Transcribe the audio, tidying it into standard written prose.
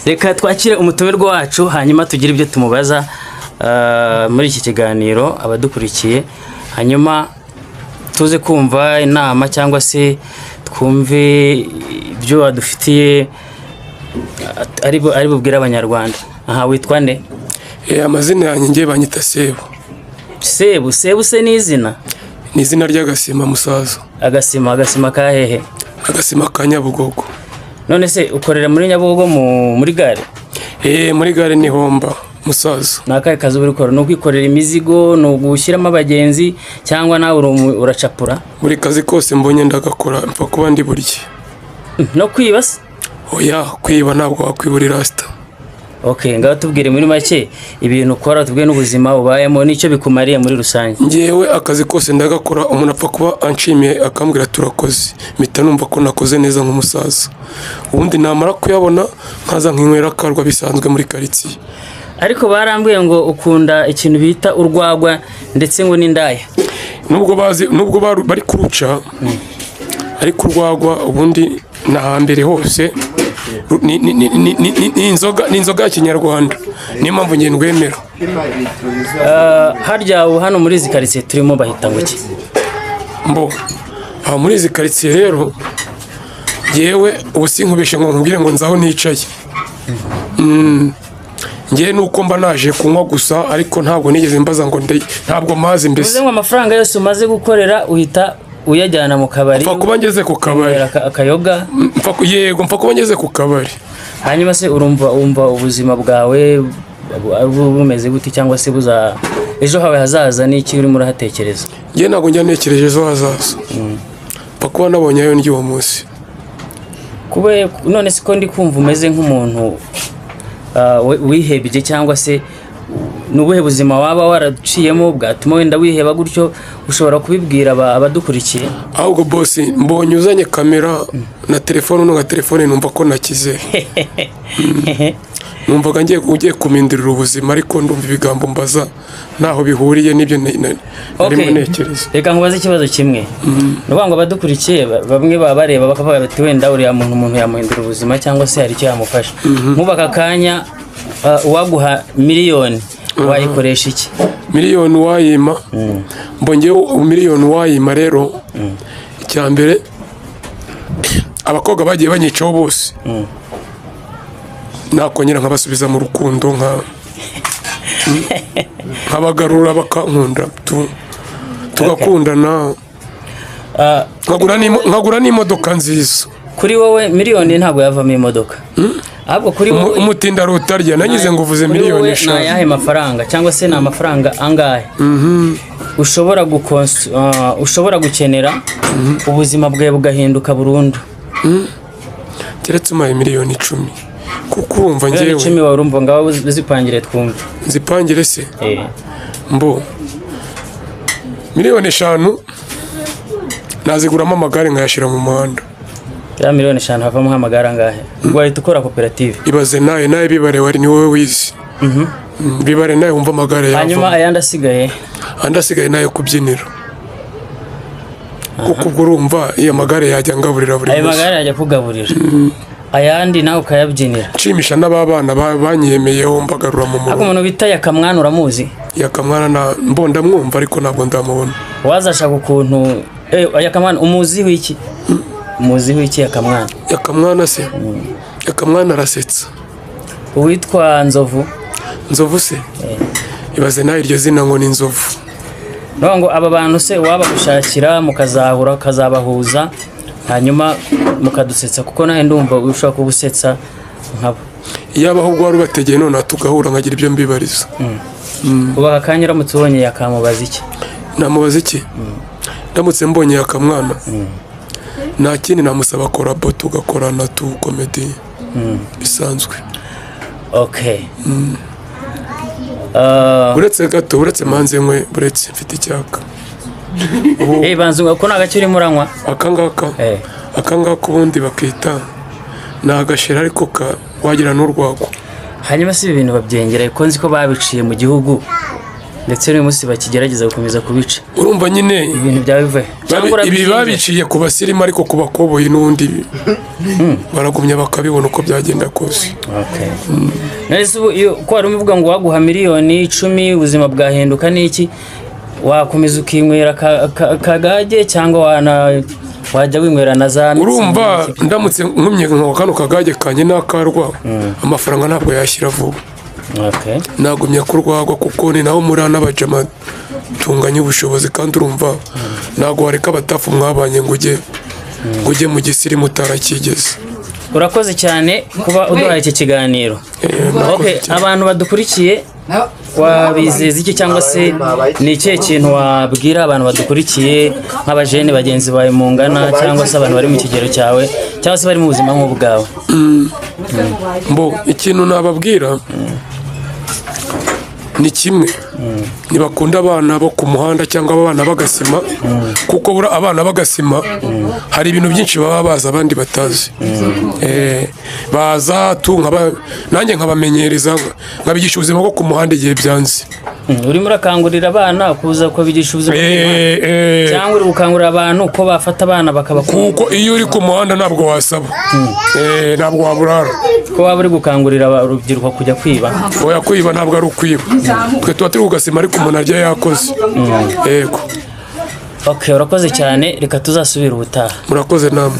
Reka twakire umutumirwa wacu, hanyuma tugire ibyo tumubaza muri iki kiganiro abadukurikiye, hanyuma tuze kumva inama cyangwa se twumve ibyo adufitiye ari bubwire Abanyarwanda. Aha, witwa nde? Amazina yanjye ngiye banyita Sebu. Sebu? Sebu se ni izina? Ni izina ry'agasima, musaza. Agasima? Agasima ka hehe? Agasima ka Nyabugogo. None se ukorera muri Nyabugogo, muri gare? Muri gare ni homba, musaza. Ni akahe kazi uba uri gukora? Ni ukwikorera imizigo, ni ugushyiramo abagenzi, cyangwa nawe uracapura? Buri kazi kose mbonye ndagakora, mpfa kuba ndi burye. No kwiba se? Oya, kwiba ntabwo wakwibura irasita. Ok, ngaho tubwire muri make ibintu ukora, tubwire n'ubuzima ubayemo n'icyo bikumariye muri rusange. Ngewe akazi kose ndagakora, umuntu apfa kuba anshimiye akambwira turakoze, mpita numva ko nakoze neza nk'umusaza. Ubundi namara kuyabona nkaza nkinywera akarwa bisanzwe muri karitsiye. Ariko barambwiye ngo ukunda ikintu bita urwagwa, ndetse ngo n'indaya. Nubwo bazi, nubwo bari kuruca, ariko urwagwa ubundi na hambere hose ni inzoga ya kinyarwanda, niyo mpamvu njye ndwemera. Harya ubu hano muri izi karitsiye turimo bahita ngo iki? Mbo aha muri izi karitsiye rero, yewe ubu sinkubeshe ngo nkubwire ngo nzaho nicaye. Ngewe nuko mba naje kunywa gusa, ariko ntabwo nigeze mbaza ngo ntabwo mazi mbese. Bivuze ngo amafaranga yose umaze gukorera uhita uyajyana mu kabari? Mpfa kuba ngeze ku kabari. Unywera akayoga? Yego, mpfa kuba ngeze ku kabari. Hanyuma se urumva wumva ubuzima bwawe bumeze gute, cyangwa se buza ejo hawe hazaza ni iki urimo urahatekereza? Ngewe ntabwo njya ntekereje ejo hazaza, mpfa kuba nabonye ayo ndya uwo munsi. Kuba none se ko ndi kumva umeze nk'umuntu wihebye, cyangwa se ni ubuhe buzima waba waraciyemo bwatuma wenda wiheba gutyo? Ushobora kubibwira abadukurikiye? Ahubwo bosi, mbonye uzanye kamera na telefone, nunga telefone numva ko nakize. Numvaga ngiye ugiye kumindurira ubuzima, ariko ndumva ibigambo mbaza ntaho bihuriye n'ibyo narimo ntekereza. Reka nkubaze ikibazo kimwe. Ni ukuvuga ngo abadukurikiye bamwe baba bareba bakavuga bati: "Wenda uriya muntu, umuntu yamuhindura ubuzima, cyangwa se hari icyo yamufasha." Nk'ubu aka kanya, uwaguha miliyoni wayikoresha iki? Miliyoni wayima? Mbongeyeho miliyoni wayima rero, icya mbere abakobwa bagiye banyicaho bose nakongera nkabasubiza mu rukundo, nkabagarura bakankunda, tugakundana. Nkagura n'imodoka nziza. Kuri wowe miliyoni ntabwo yavamo imodoka, ahubwo kuri wowe Umutinda rutarya, nagize ngo uvuze kuri miliyoni wowe ni 5. ayahe mafaranga, cyangwa se ni amafaranga angahe ushobora gukenera ubuzima bwawe bugahinduka burundu? Keretse umpaye miliyoni 10, kuko urumva Miliyoni ngewe 10 wawe urumva, ngaho uzipangire twumve. Nzipangire se? Eh. Mbo miliyoni 5 naziguramo amagare nkayashyira mu muhanda. Ya miliyoni 5 havamo nk'amagare angahe? Ubwo wahita ukora koperative. Ibaze nawe bibare, wari ni wowe wize. Bibare nawe wumva amagare Hanyuma yavamo. ayandi asigaye? Andi asigaye nayo kubyinira, kuko ubwo urumva iyo amagare yajya ngaburira buri Ayo munsi. magare yajya kugaburira, ayandi nawe ukayabyinira. Nshimisha n'ababana banyemeyeho mbagarura mu Ariko murongo. umuntu bita Yakamwana uramuzi? Yakamwana na mbonda mwumva, ariko ntabwo ndamubona. Wazashaka ukuntu Yakamwana umuziho iki? Umuziho iki Yakamwana? Yakamwana se? Yakamwana arasetsa. Uwitwa Nzovu? Nzovu se? Ibaze nawe iryo zina ngo ni Nzovu. Nuvuga ngo aba bantu se wabagushakira mukazahura, ukazabahuza, hanyuma mukadusetsa, kuko nawe ndumva ushobora kuba usetsa nkabo. Iyaba ahubwo wari ubategeye none tugahura nkagira ibyo mbibariza. Ubu aka kanya uramutse ubonye yakamubaza iki? Namubaza iki ndamutse mbonye Yakamwana? Nta kindi namusaba, collabo, tugakorana tu comedy bisanzwe. Okay. Uretse gato, uretse manze nkwe, uretse mfite icyaka. Ubu Banza ko nta gake urimo uranywa. Akangaka? Akangaka ubundi bakita ni agashera, ariko ka wagira n'urwagwa. Hanyuma si ibi bintu babyengera, ko nzi ko babiciye mu gihugu? Ndetse n'uyu munsi bakigerageza gukomeza kubica. Urumva nyine Ibintu byaba biva he? Cyangwa ibi urabyinjira? Babiciye ku basirimu, ariko ku bakoboyi n'ubundi baragumya bakabibona uko byagenda kose. Okay. None se ubu iyo ko wari uvuga ngo waguha miliyoni 10 ubuzima bwahinduka n'iki, wakomeza ukinywera kagage cyangwa wajya winywera na za Mützig? Urumva ndamutse nkumye nka kano kagage kanjye n'akarwa, amafaranga ntabwo yashyira vuba. Nagumya kurwagwa kuko ni naho muri n'abajama tunganya ubushobozi, kandi urumva ntabwo wareka abatafu mwabanye ngo ujye mu gisirimu utarakigeze. Urakoze cyane kuba uduhaye iki kiganiro. Murakoze cyane. Abantu badukurikiye wabizeza iki, cyangwa se ni ikihe kintu wabwira abantu badukurikiye nk'abajene bagenzi bawe mungana, cyangwa se abantu bari mu kigero cyawe, cyangwa se bari mu buzima nk'ubwawe? Mbo ikintu nababwira ni kimwe: ntibakunda abana bo ku muhanda cyangwa abana b'agasima, kuko buriya abana b'agasima hari ibintu byinshi baba bazi abandi batazi. Baza tu nanjye nkabamenyereza, nkabigisha ubuzima bwo ku muhanda igihe byanze. Urimo urakangurira abana kuza kubigisha ubuzima bw'umuhanda? Cyangwa uri gukangurira abantu ko bafata abana bakabakunda? Kuko iyo uri ku muhanda ntabwo wasaba, ntabwo waburara. Ko waba uri gukangurira urubyiruko kujya kwiba? Oya, kwiba ntabwo ari ukwiba, twe tuba turi ku gasima, ariko umuntu arya yakoze, yego. Okay, urakoze cyane, reka tuzasubire ubutaha. Murakoze namwe.